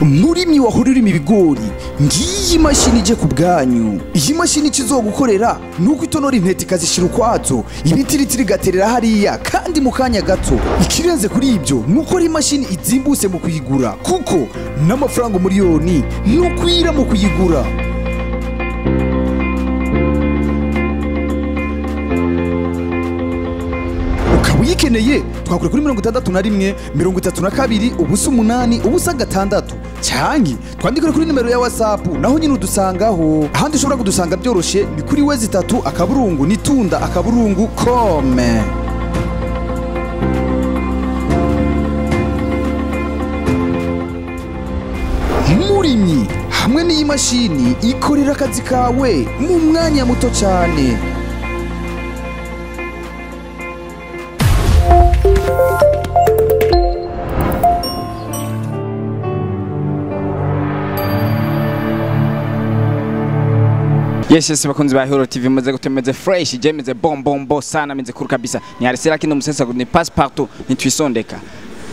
Murimyi wahora urima ibigori, ngiyi imashini ije ku bwanyu. Iyi mashini ikizogukorera nuko itonora intete ikazishira ukwazo, ibitiritiri igaterera hariya kandi mu kanya gato. Ikirenze kuri ibyo nuko ari imashini izimbutse mu kuyigura, kuko n'amafaranga umuriyoni nukwira mu kuyigura. Ukaba uyikeneye twakure kuri 61 32 0 8 0 6 canke twandikire kuri nimero ya WhatsApp, naho nyine udusangaho. Ahandi ushobora kudusanga byoroshe ni kuri w3.nitunda.com. Murimyi, hamwe n'iyi mashini ikorera akazi kawe mu mwanya muto cyane. Yes, bakunzi ba Hero TV, meze gute? Meze fresh? Je meze bon bon bon sana, meze cool kabisa. Ni Arisera kino musesa ni passe partout nitwisondeka.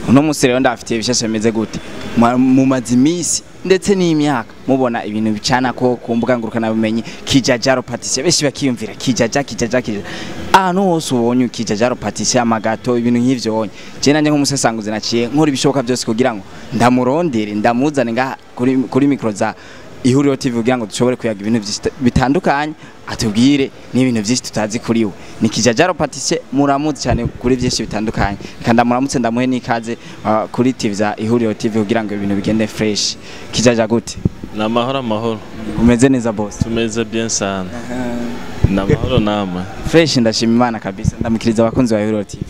Uno munsi rero ndafitiye bishasha bimeze gute? Mu mazi imisi ndetse n'imyaka mubona ibintu bicana ko ku mbuga ngurukana bumenyi Kijajaro Pâtissier, benshi bakiyumvira Kijaja, Kijaja, Kijaja. Ahantu hose ubonye Kijajaro Pâtissier, amagâteau, ibintu nk'ivyo wonye. Je nanje nk'umusesanguzi naciye nkora ibishoboka byose kugira ngo ndamurondere, ndamuzane ngaha kuri micro za Ihuriro TV kugira ngo dushobore kuyaga ibintu byinshi bitandukanye, atubwire n'ibintu byinshi tutazi kuri we. Ni Kijajaro Pâtissier, muramutse cyane kuri byinshi bitandukanye. Kandi ndamuramutse, ndamuhe n'ikaze kuri TV za Ihuriro TV kugira ngo ibintu bigende fresh. Kijaja, gute? Ni amahoro, amahoro. Umeze neza, boss? Tumeze bien sana, ni amahoro namwe? Fresh, ndashima Imana kabisa. Ndamukiriza abakunzi ba Ihuriro TV.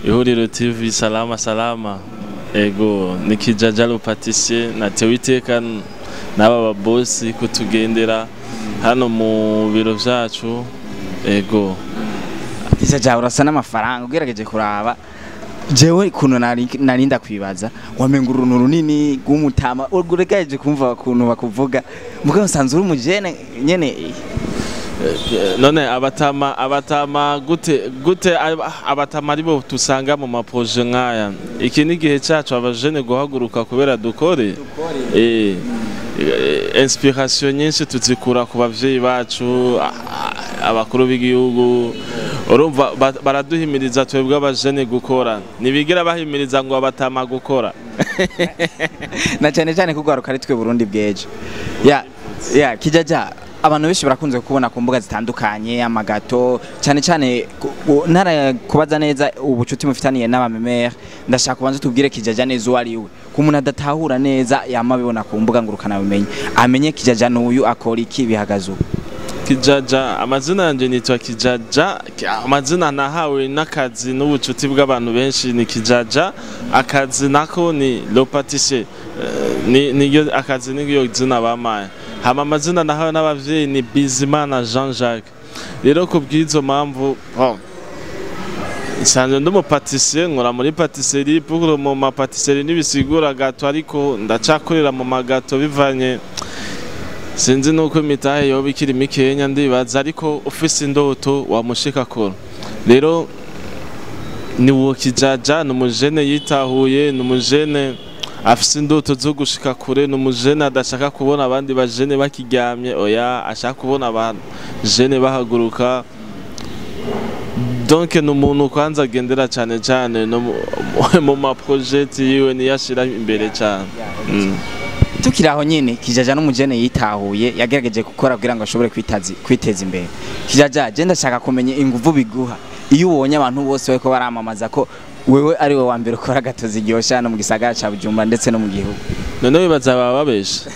Ihuriro TV, salama salama. Ego, ni Kijajaro Pâtissier, natewe iteka n'aba babosi kutugendera hano mu biro vyacu, ego. Kijaja, urasa n'amafaranga. Ugerageje kuraba jewe kuntu nari ndakwibaza, wamenga uruntu runini rw'umutama. Ugerageje kumva ukuntu bakuvuga, mugabo nsanze uri umujene nyene. None abatama gute gute? Abatama aribo tusanga mu maprojets nk'aya. Iki ni igihe cyacu abajene guhaguruka kubera dukore. Inspiration nyinshi tuzikura ku bavyeyi bacu, abakuru b'igihugu. Urumva baraduhimiriza twebwe abajene gukora, ntibigera bahimiriza ngo abatama gukora. Na cyane cyane kugaruka ari twe Burundi bw'ejo. Ya Kijaja, abantu benshi barakunze kubona ku mbuga zitandukanye amagâteau cyane cyane. Ntara kubaza neza ubucuti mufitaniye n'abamemere, ndashaka kubanza tubwire Kijaja neza uwo ari we, ku muntu adatahura neza yama abibona ku mbuga ngurukana bumenyi, amenye Kijaja n'uyu akora iki, bihagaze ubu. Kijaja, amazina yanjye nitwa Kijaja. Amazina nahawe n'akazi n'ubucuti bw'abantu benshi ni Kijaja. Akazi nako ni le pâtissier. Ni niyo akazi, niyo zina bamaye. Hama amazina nahawe n'abavyeyi ni Bizimana Jean Jacques. Rero ku bw'izo mpamvu, oh, nsanzwe ndi umupâtissier, nkora muri pâtisserie. Pour le moment pâtisserie ntibisigura gâteau, ariko ndacakorera mu magâteau bivanye sinzi nuko imitahe yoba ikiri mikenya ndibaza, ariko ufise indoto wamushika kora. Rero ni uwo Kijaja, ni umujene yitahuye, ni umujene afise indoto zo gushika kure, ni umujene adashaka kubona abandi bajene bakiryamye, oya, ashaka kubona abajene bahaguruka. Donc ni umuntu kwanza agendera cyane cyane no mu maprojets yiwe, niyo ashira imbere cyane. Tukiri aho nyine, Kijaja n'umujene yitahuye, yagerageje gukora kugira ngo ashobore kwiteza imbere. Kijaja, je ndashaka kumenya inguvu biguha iyo ubonye abantu bose bariko baramamaza ko wewe ari we wa mbere ukora gâteau ziryoshe hano mu gisagara ca Bujumbura ndetse no mu gihugu. None wibaza baba babesha?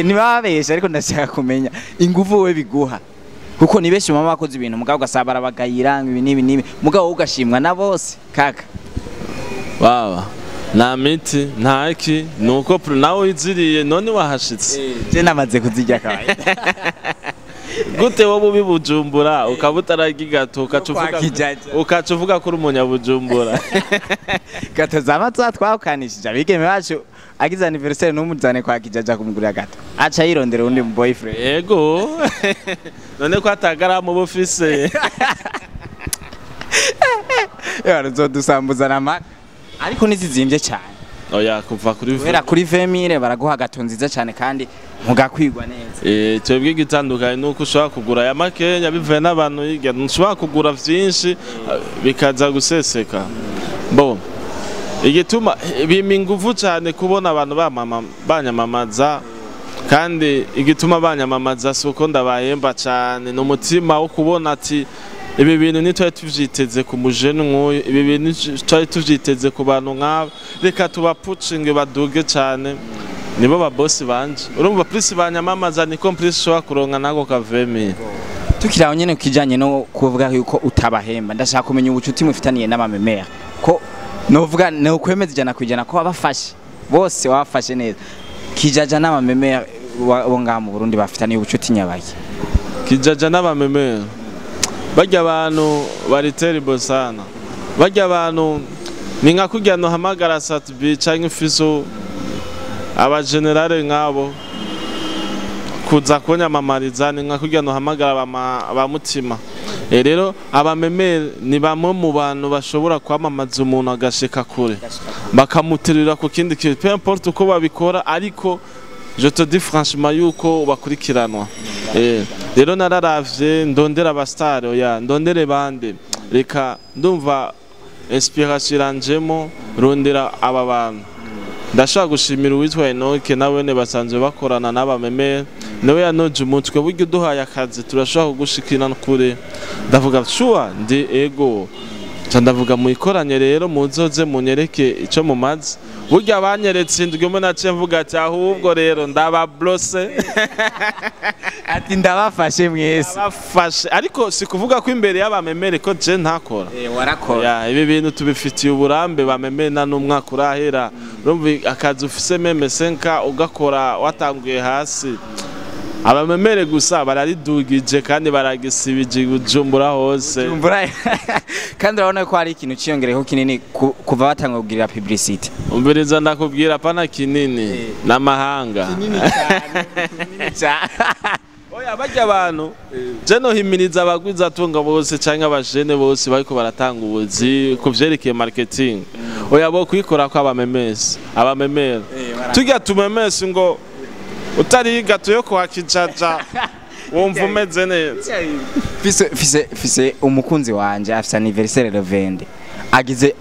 Ntibabesha, ariko ndashaka kumenya inguvu wewe biguha, kuko ni benshi mama bakoze ibintu mugabo ugasaba barabagayira ngo ibi n'ibi n'ibi, mugabo wowe ugashimwa na bose kaka. Baba nta miti nta ki, nuko nawe wiziriye none wahashitse. Je namaze kuzirya kawaida. Gute wowe ubi Bujumbura ukaba utararya igâteau, ukaca Kwa uvuga Kijaja. Ukaca uvuga ko uri umunyabujumbura? Gâteau zama twahukanishije abigeme bacu, agize anniversaire n'umuzane kwa Kijaja kumugurira gâteau, aca yirondera undi mu boyfriend. Yego, none ko atagaramu uba ufise? Yewe, uzodusambuza na maka, ariko ntizizimvye cyane. Oya, kuva kuri Guhera kuri 20000 baraguha gâteau nziza cyane kandi mugakwigwa neza. Twebwe igitandukanye nuko ushobora kugura aya makenya bivuye n'abantu hirya, ntushobora kugura vyinshi bikaza guseseka. Bo igituma bima inguvu cyane kubona abantu banyamamaza, kandi igituma banyamamaza si uko ndabahemba cyane, ni umutima wo kubona ati ibi bintu ntitwari tuvyiteze ku mujene nk'uyu, ibi bintu ntitwari tuvyiteze ku bantu nk'aba, reka tubapucinge baduge cyane, nibo ba boss banje. Urumva plus banyamamaza niko plus ushobora kuronka nako kavemiye. Tukiri aho nyene kijanye no kuvuga yuko utabahemba, ndashaka kumenya ubucuti mufitaniye n'abamemera, ko novuga ni ukwemeza 100% ko wabafashe bose, wabafashe neza. Kijaja n'abamemera bo ngaha mu Burundi bafitaniye ubucuti nyabaki? Kijaja n'abamemera barya abantu bari terrible sana, barya abantu ni nka kurya no hamagara Satbi canke Fizo, abagenerale nk'abo kuza kunyamamariza, ni nka kurya no hamagara ba mutima. Rero abamemere ni bamwe mu bantu bashobora kwamamaza umuntu agashika kure, bakamuterera ku kindi kintu, peu importe uko babikora, ariko je te dis franchement yuko bakurikiranwa. Rero nararavye ndondera abastare, oya ndondere bande, reka ndumva inspiration iranjemo, rondera aba bantu. Ndashaka gushimira uwitwa Enoke, nawene basanzwe bakorana n'abamemere, nawe yanoje umutwe, burya uduhaye akazi turashobora kugushikira kure. Ndavuga sure ndi ego, nca ndavuga muyikoranye rero muzoze munyereke ico mumaze. Burya banyeretse indwi umwe naciye mvuga ati ahubwo rero ndabablose. Ati ndabafashe mwese. Ndabafashe, ariko si kuvuga ko imbere y'abamemere ko je ntakora. Warakora. Ya, ibi bintu tubifitiye uburambe, bamemere na n'umwaka urahera. Urumva akazi ufise meme 5 ugakora watanguye hasi. Abamemere gusa bararidugije kandi baragisibije Bujumbura hose. Bujumbura. Kandi urabona ko hari ikintu ciyongereho kinini kuva batanga kugirira publicity. Umviriza ndakubwira pana kinini n'amahanga. Kinini cyane, kinini cyane. Oya barya abantu je no himiriza abagwiza tunga bose canke abajene bose bariko baratanga ubuzi ku vyerekeye marketing. Oya bo kwikora ko abamemesi, abamemera. Tujya tumemesi ngo utari gato yo kwa Kijaja wumva umeze neza. Fise umukunzi wanje afise anniversaire le 20. Agize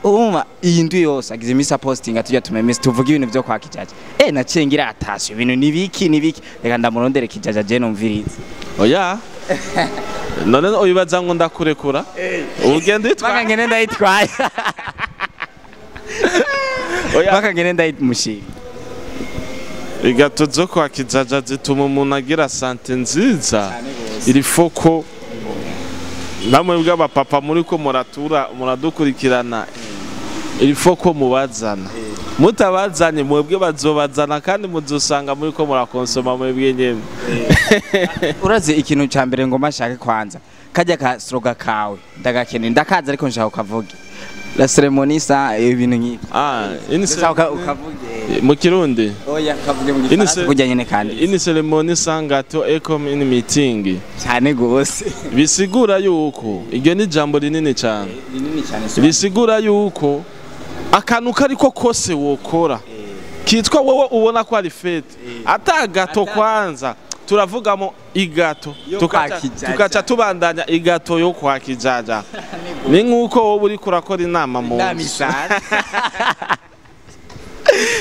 umva iyi ndwi yose agize misa posting atujya tumemesi tuvuga ibintu vyo kwa Kijaja. Naciye ngira atashe ibintu nibiki nibiki, reka ndamurondere Kijaja je numvirize. Oya none uyibaza ngo ndakurekura ugenda itwa baka ngene ndayitwaye. Oya baka ngene ndayimushira. Igato zo kwa Kijaja zituma umuntu agira sante nziza. Iri foko namwe bw'abapapa muri ko muratura muradukurikirana, iri foko mubazana, mutabazanye mwebwe bazobazana kandi muzosanga muri ko murakonsoma mwebwe nyene. Urazi ikintu ca mbere ngoma shake kwanza kajya ka slogan kawe ndagakene ndakaza, ariko nshaka ukavuge la cérémonie sa ibintu nk'ibyo. Ukavuge mu Kirundi. Oya kavuge mu Gifaransa kujya nyene kandi. Une cérémonie sans gâteau est comme une meeting. Cyane gose. Bisigura yuko iryo ni jambo rinini cyane. Rinini cyane. Bisigura yuko akantu kariko kose wokora kitwa wowe ubona ko ari fête, ata gâteau kwanza turavugamo igato tukaca tubandanya igato yo kwa Kijaja. Ni nkuko wowe uri kurakora inama mu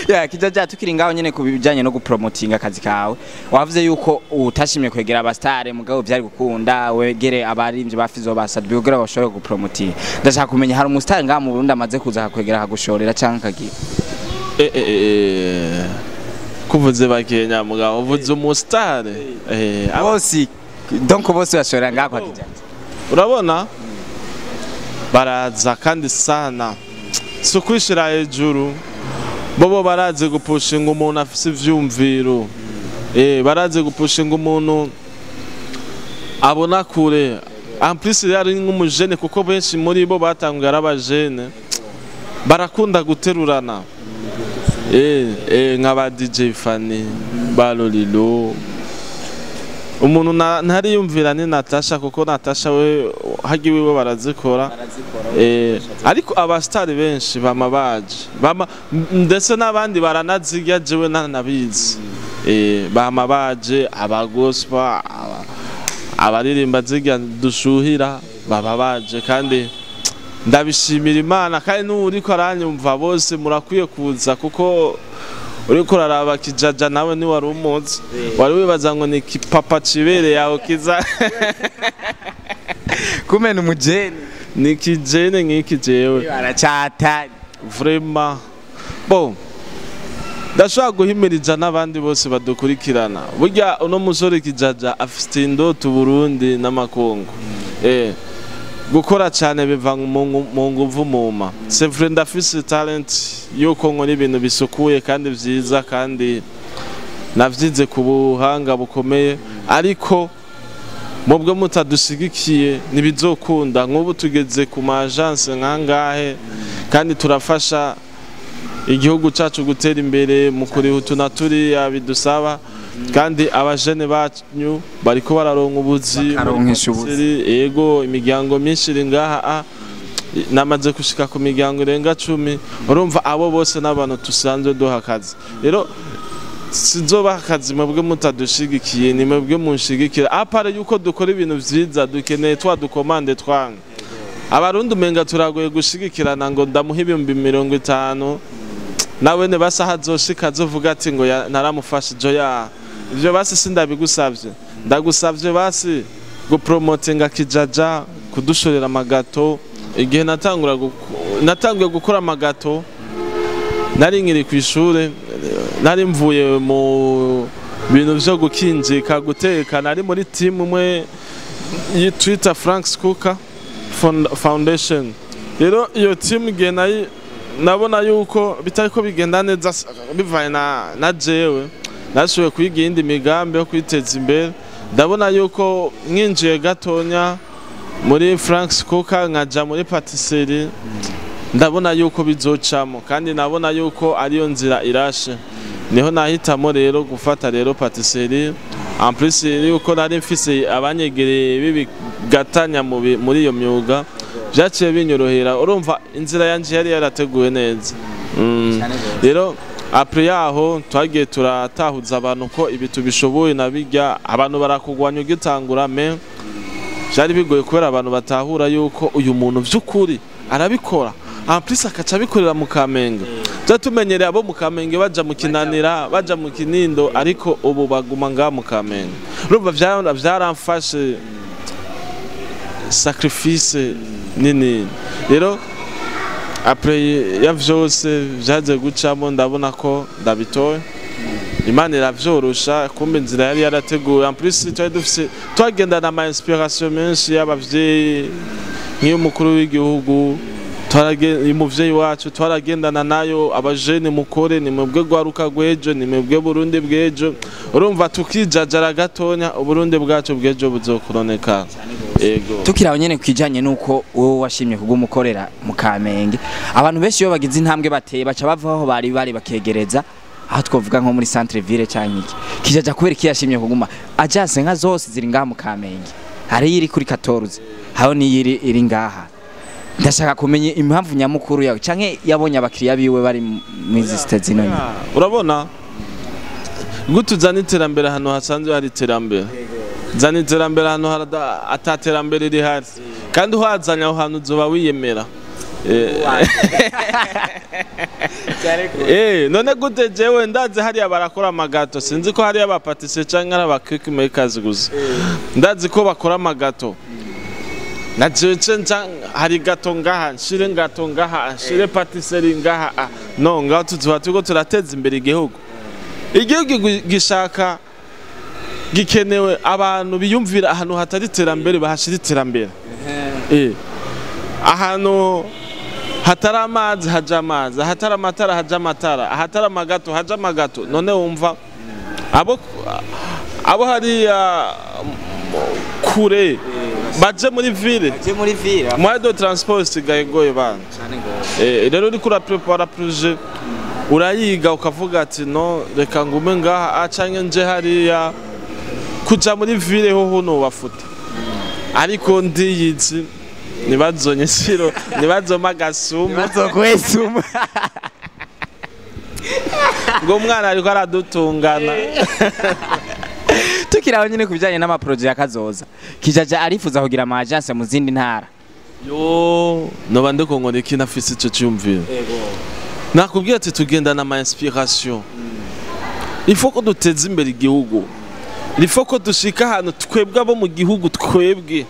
Ya Kijaja, tukiri ngaho nyene kubijanye no gupromotinga akazi kawe, wavuze yuko utashimye kwegera abastare mugabo byari gukunda wegere abarimvyi bafizo basadbi kugira bashobore gupromotinga. Ndashaka kumenya hari umustar ngaha mu Burundi amaze kuza akakwegera akagushorera canke akagira? Kuvuze bakenya mugabo uvuze umustar bose donc bose bashorera ngaha kwa Kijaja. Urabona baraza kandi sana si ukwishira hejuru, bobo baraze gupushinga umuntu afise ivyumviro, baraze gupushinga umuntu abona kure. En plus yari nk'umujene kuko benshi muri bo batanguye ari abajene, barakunda guterurana nk'aba DJ Fanny Balolilo. Umuntu ntariyumvira ni Natasha, kuko Natasha we hagiwe we barazikora. Ariko abastari benshi bama baje, bama ndetse n'abandi baranazirya, jewe nanabizi. Bama baje abagospa, abaririmba zirya dushuhira baba baje, kandi ndabishimira Imana. Kandi n'uriko aranyumva bose murakwiye kuza, kuko uriko uraraba Kijaja nawe ni wari umuzi, wari wibaza ngo ni kipapa cibereye aho kiza kumena umujene ni kijene nk'iki jewe baracatari vraiment. Bon, ndashobora guhimiriza n'abandi bose badukurikirana, burya uno musore Kijaja afite indoto Burundi n'amakungu. Gukora cyane biva mu nguvu muma. C'est vrai, ndafise talent yuko nkora ibintu bisukuye kandi vyiza, kandi navyize ku buhanga bukomeye, ariko mubwo mutadushigikiye ntibizokunda. Nk'ubu tugeze ku ma agence nkangahe, kandi turafasha igihugu cacu gutera imbere mu kuriha utu na turiya bidusaba, kandi abajene banyu bariko bararonka ubuzi, Bakaronkesha ubuzi. Yego, imiryango myinshi iri ngaha, namaze gushika ku miryango irenga 10. Urumva abo bose n'abantu dusanzwe duha akazi. Rero sinzobaha akazi mwebwe mutadushigikiye, ni mwebwe munshigikira. À part yuko dukora ibintu vyiza, dukeneye twa dukomande twanga. Abarundi umenga turagoye gushigikirana, ngo ndamuha 50,000 nawe ne basa hazoshika azovuga ati ngo naramufashije. Ya ivyo basi sindabigusavye, ndagusavye basi gupromotinga Kijaja, kudushorera amagato. Igihe natanguye gukora amagato nari nkiri ku ishure, nari mvuye mu bintu vyo gukinjika, guteka, nari muri team umwe yitwa Frank's Cooker Foundation. Rero iyo team igihe nabona yuko bitariko bigenda neza bivanye na jewe, nashoboye kwiga iyindi migambi yo kwiteza imbere. Ndabona yuko mwinjiye gatonya muri Frank's Cooker, nkaja muri patisserie, ndabona yuko bizocamo, kandi nabona yuko ariyo nzira irashe. Niho nahitamo rero gufata rero patisserie. En plus yuko nari mfise abanyegereye b'ibigatanya muri iyo myuga, vyaciye binyorohera. Urumva inzira yanje yari yarateguwe neza. Rero après yaho twagiye turatahuza abantu ko ibi tubishoboye na bijya, abantu barakugwanya ugitangura, mais vyari bigoye kubera abantu batahura yuko uyu muntu vy'ukuri arabikora, en plus akaca abikorera mu Kamenge. Tumenyereye abo mu Kamenge baja mu Kinanira, baja mu Kinindo, ariko ubu baguma ngaha mu Kamenge. Urumva vyaramfashe sacrifice nini. Rero après ya vyose vyaje gucamo, ndabona ko ndabitoye, Imana iravyorosha, kumbe inzira yari yarateguwe. En plus twari dufise, twagendana ama inspiration menshi y'abavyeyi, nk'iyo umukuru w'igihugu, umuvyeyi wacu twaragendana nayo: abajene mukore, ni mwebwe rwaruka rw'ejo, ni mwebwe Burundi bw'ejo. Urumva tukijajara gatonya, Uburundi bwacu bw'ejo buzokuroneka. Ego. Tukiri aho nyene, kwijanye nuko wowe washimye kugumukorera mu Kamenge, abantu benshi iyo bagize intambwe bateye baca bava aho bari bari bakegereza aho twovuga nko muri centre ville canke iki. Kijaja kubera iki yashimye kuguma agence nka zose ziri ngaha mu Kamenge? Hari iri kuri 14, hariho n'iyiri iri ngaha. Ndashaka kumenya impamvu nyamukuru yawe, canke yabonye abakiriya biwe bari muri izi zino nyene. Urabona gute uzana iterambere ahantu hasanzwe hari iterambere? Zana iterambere ahantu ataterambere rihari, kandi uhazanye aho hantu uzoba wiyemera. None gute jewe ndazi hariya barakora amagato, sinzi ko hariya abapatisiye canke ari aba cake makers gusa, ndazi ko bakora amagato, na jewe nce nca hari gâteau ngaha, nshire gâteau ngaha, nshire pâtisserie ngaha. Ah, no ngaho tuzoba turiko turateza imbere igihugu. Igihugu gishaka gikenewe abantu biyumvira ahantu hatari iterambere bahashira iterambere. Ahantu hatari amazi haja amazi, ahatari amatara haja amatara, ahatari amagato haja amagato. None wumva abo hariya kure baje muri ville? Baje muri ville. Moyen de transport isigaye igoye bana. Rero uriko uraprepara projet, urayiga ukavuga ati: no reka ngume ngaha canke nje hariya. Kuja muri ville hoho nobafuta, ariko ndiyizi. Nibazonyesiro, nibazoma gasumu. Nibazokwesuma. Ngo umwana ariko aradutungana. Tukiraho nyine kubijanye n'amaproje ya kazoza. Kijaja arifuza kugira ama agence mu zindi ntara. Yo, noba ndiko ngo niki nafise ico cyumviro. Nakubwiye ati tugendana ama inspiration. Il faut ko duteza imbere igihugu. Il faut ko dushika ahantu twebwe abo mu gihugu, twebwe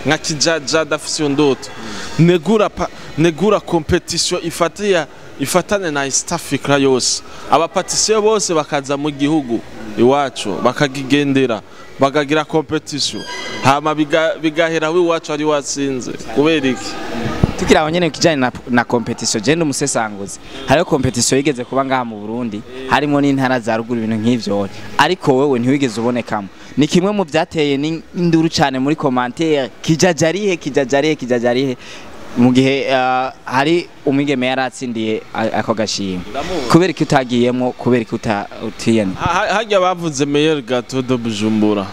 nka Kijaja dafise iyo ndoto. Negura competition ifatiya ifatane na East Africa yose. Abapâtissier bose bakaza mu gihugu iwacu bakagigendera, bakagira competition. Hama bigahera iwacu ari watsinze. Kubera iki? Tukiraho nyene kijanye na competition, je ndumusesanguzi. Hariho competition yigeze kuba ngaha mu Burundi, harimo n'intara za ruguru, ibintu nk'ivyo. Ariko wewe ntiwigeze ubonekamo. Ni kimwe mu byateye n'induru cyane muri commentaire. Kijaja arihe, Kijaja arihe, Kijaja arihe? Mu gihe hari umwigeme yaratsindiye ako gashimwe. Kubera iki utagiyemo? Kubera iki utiyene? Harya bavuze meilleur gâteau de Bujumbura.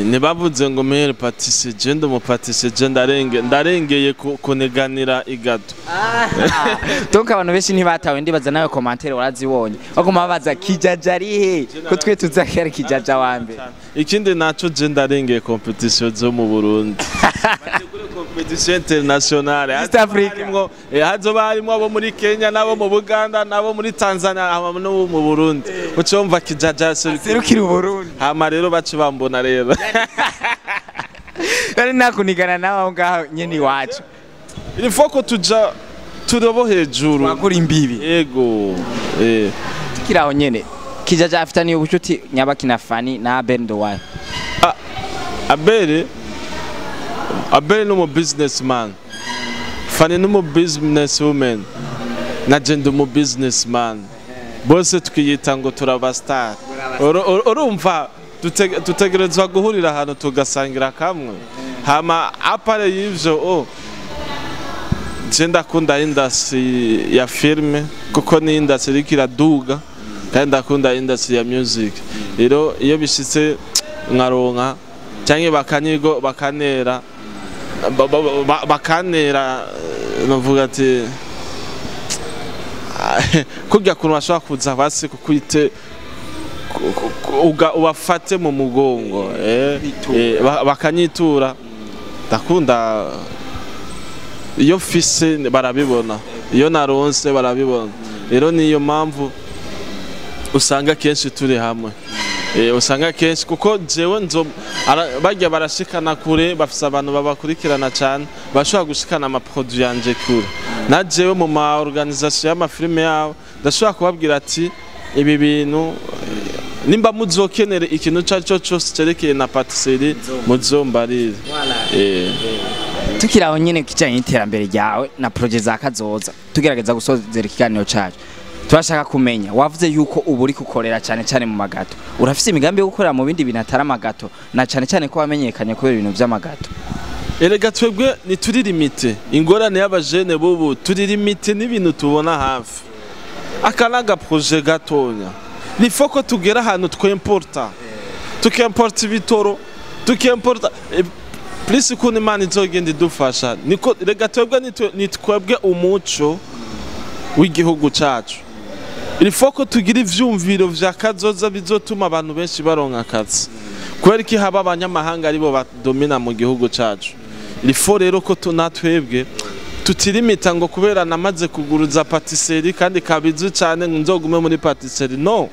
Ntibavuze ngo meilleur pâtissier. Je ndi umupâtissier, je ndarengeye kuneganira igâteau. Donc abantu benshi ntibatawe, ndibaza nawe commentaire warazibonye. Baguma babaza Kijaja arihe? Ko twe tuzakera Kijaja wa mbere. Ikindi naco, je ndarengeye competition zo mu Burundi. Bategure competition internationale. East Africa. Hazoba harimwo abo muri Kenya, n'abo mu Buganda, n'abo muri Tanzania, hama n'abo mu Burundi. Uce wumva Kijaja serukira Uburundi. Hama rero bace bambona rero. Nari nakunigana nawe aho ngaho nyene iwacu. Il faut ko tuja turobo hejuru. Twakura imbibi. Yego. Tukiri aho nyene, Kijaja afitaniye ubucuti nyabaki na Fani na Abel Ndowayo? Abel ni umu businessman. Fani ni umu business woman. Na je ndi umu businessman. Bose twiyita ngo turaba star. Urumva dutegerezwa guhurira ahantu tugasangira kamwe. Hama à part y'ivyo, je ndakunda industry ya film kuko ni industry iriko iraduga, kandi ndakunda industry ya music. Rero iyo bishitse nkaronka canke bakanyigo bakanera bakanera, novuga ati kurya kuntu bashobora kuza basi kukwite ubafate mu mugongo, bakanyitura. Ndakunda iyo fise barabibona, iyo naronse barabibona. Rero niyo mpamvu usanga kenshi turi hamwe. Usanga kenshi kuko jewe nzo barya barashikana kure, bafise abantu babakurikirana cyane, bashobora gushikana amaproduit yanje kure. Na jewe mu ma organisation y'amafilme yabo ndashobora kubabwira ati ibi bintu, nimba muzokenere ikintu ico ari cyo cyose cerekeye na pâtisserie, muzombarire. Tukiri aho nyine kijyanye n'iterambere ryawe na projet za kazoza, tugerageza gusozera ikiganiro cyacu, turashaka kumenya, wavuze yuko ubu uri gukorera cyane cyane mu magâteau. Urafise imigambi yo gukorera mu bindi bintu atari amagâteau, na cyane cyane ko wamenyekanye kubera ibintu by'amagâteau? Erega twebwe ntituri limité. Ingorane y'abajene bubu, turi limité n'ibintu tubona hafi. Aka ni agaprojet gatonya. Il faut ko tugera ahantu twimporta, tukimporta ibitoro, tukimporta plus. Ukuntu Imana izogenda idufasha niko. Rega twebwe ni twebwe umuco w'igihugu cacu. Il faut ko tugira ivyumviro vya kazoza bizotuma abantu benshi baronka akazi. Kubera iki haba abanyamahanga aribo badomina mu gihugu cacu? Il faut rero ko tunatwebwe tutirimita ngo kubera namaze kuguruza pâtisserie kandi kabizwi cyane ngo nzogume muri pâtisserie. No,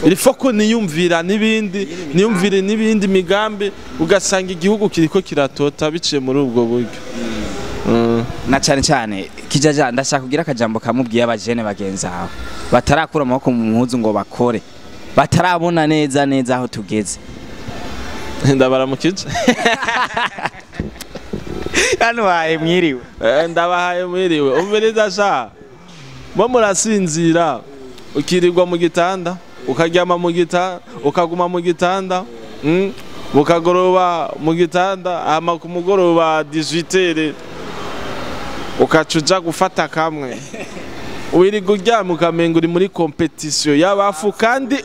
il faut ko niyumvira n'ibindi, niyumvire n'ibindi migambi, ugasanga igihugu kiriko kiratota biciye muri ubwo buryo. Na cyane cyane, Kijaja, ndashaka kugira akajambo kamubwiye abajene bagenzi aho batarakura amaboko mu mpuzu ngo bakore, batarabona neza neza aho tugeze. Ndabaramukije. Hano waye mwiriwe. Ndabahaye mwiriwe. Umviriza sha, mo murasinzira, ukirirwa mu gitanda, ukaryama mu gitanda, ukaguma mu gitanda, bukagoroba mu gitanda, hama ku mugoroba 18h ukaca uja gufata kamwe. Wirirwa uryama ukamenga uri muri competition y'abafu, kandi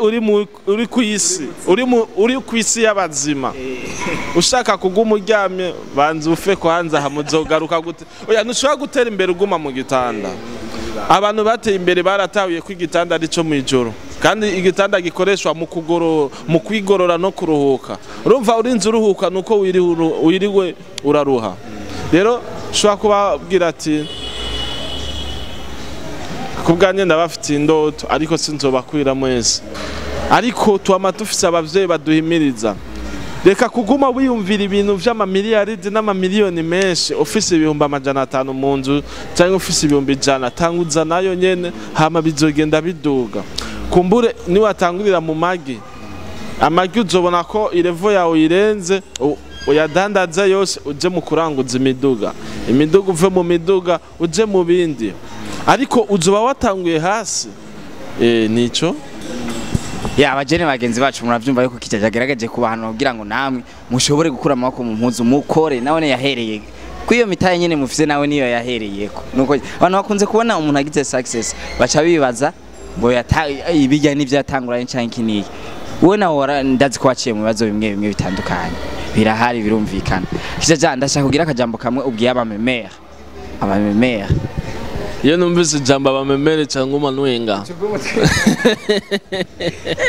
uri ku isi, uri ku isi y'abazima. Ushaka kuguma uryamye, banza ufe kwanza, hamuzogaruka gute? Oya, ntushobora gutera imbere uguma mu gitanda. Abantu bateye imbere baratahuye ko igitanda ari cyo mw'ijoro, kandi igitanda gikoreshwa mu kugorora, mu kwigorora no kuruhuka. Urumva urinze uruhuka nuko wiriwe uraruha. Rero ushobora kubabwira ati kubwanjye ndabafitiye indoto, ariko sinzobakwira mwese. Ariko twama dufise abavyeyi baduhimiriza. Reka kuguma wiyumvira ibintu vy'amamiliyaridi n'amamiliyoni menshi, ufise 500,000 mu nzu cyangwa ufise 100,000, tanguza nayo nyene, hama bizogenda biduga. Kumbure niwatangurira mu magi, amagi uzobona ko irevo yawe irenze, uyadandaza yose uje mu kuranguza imiduga, imiduga uve mu miduga uje mu bindi, ariko uzoba watanguye hasi. Nico. Ya abajene bagenzi bacu muravyumva yuko Kijaja agerageje kubahanura kugira ngo namwe mushobore gukura amaboko mu mpuzu mukore. Nawe yahereye kuri iyo mitaye nyene mufise, nawe niyo yahereyeko. Nuko abantu bakunze kubona umuntu agize success baca bibaza ngo ibijya n'ivyo yatanguranye canke iki. Wowe nawe ndazi ko waciye mu bibazo bimwe bimwe bitandukanye, birahari, birumvikana. Kijaja, ndashaka kugira akajambo kamwe ubwiye abamemere. Abamemere. Iyo numvise ijambo abamemere cyangwa umanwenga,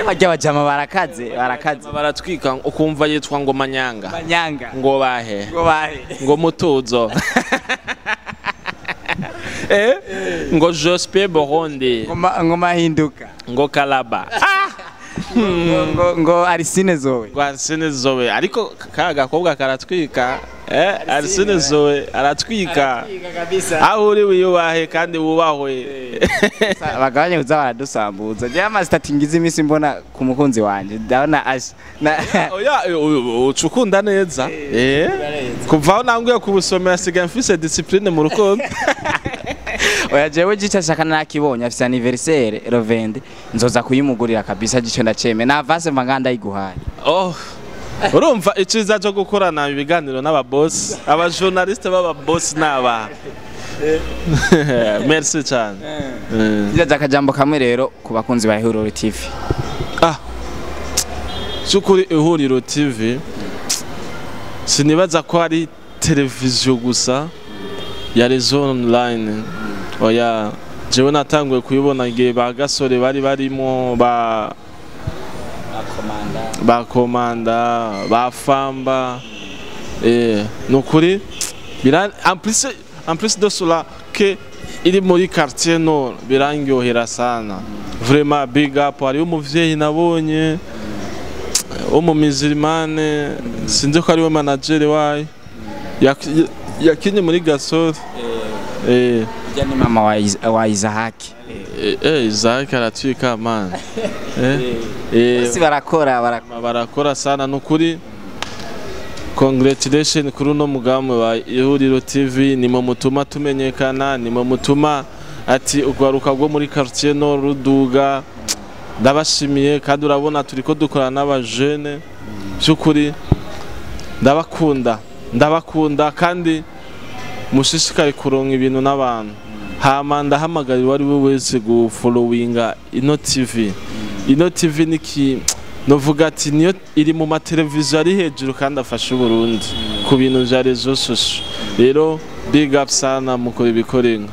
bajya bajama barakaze, barakaze, baratwika, ukumva yitwa ngo manyanga, manyanga, ngo bahe, ngo bahe, ngo mutuzo, ngo Jospe Burundi, ngo mahinduka, ngo Kalaba, ngo Arsene Zoe, ngo Arsene Zoe. Ariko ka gakobwa karatwika. Arsene Zoe aratwika aho uri wiyubahe kandi wubahwe. Abagabanye kuza baradusambuza. Je ama stati ngize iminsi mbona ku mukunzi wanje, ndabona asha. Oya, ucukunda neza. Kuva aho nanguye kubusomera sigaye mfise discipline mu rukundo. Oya, jewe gica shaka nakibonye afise anniversaire Rovende, nzoza kuyimugurira kabisa. Gico ndaceme na avance mva nganda yiguhaye. Oh, urumva iciza cyo gukorana ibiganiro n'ababoss, abajournaliste b'ababoss n'aba. Merci cyane. Kijaja, akajambo kamwe rero ku bakunzi ba Ihuriro TV. Cyukuri Ihuriro TV sinibaza ko ari televiziyo gusa ya réseau online. Oya, jewe natanguye kuyibona igihe ba Gasore bari barimo, ba Komanda, ba Famba. Nukuri en plus de cela que iri muri quartier nord birangyohera sana. Vraiment big up. Ari umuvyeyi nabonye wo mu musulmane, sinzi ko ari we manager wayo yakinye muri Gasore. Ujya ni mama wa Isaac. Isaac aratwika man. Bose barakora, barakora sana nukuri. Congratulations kuri uno mugambi wa Ihuriro TV, ni mu mutuma tumenyekana, ni mu mutuma ati ugwaruka rwo muri quartier nord ruduga. Ndabashimiye kandi urabona turiko dukorana n'abajene by'ukuri. Ndabakunda, ndabakunda kandi mushishikare kuronka ibintu n'abantu. Hama ndahamagarira uwo ari we wese gufollowinga ino TV. Ino TV niki novuga ati niyo iri mu mateleviziyo ari hejuru kandi afasha Burundi ku bintu vya réseaux sociaux. Rero big up sana, mukora ibikorenga.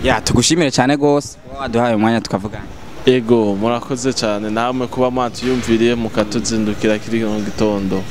Ya, tugushimire cyane gose waduhaye umwanya tukavugana. Ego, murakoze cyane namwe kuba mwatuyumviriye mukatuzindukira kiri mu gitondo.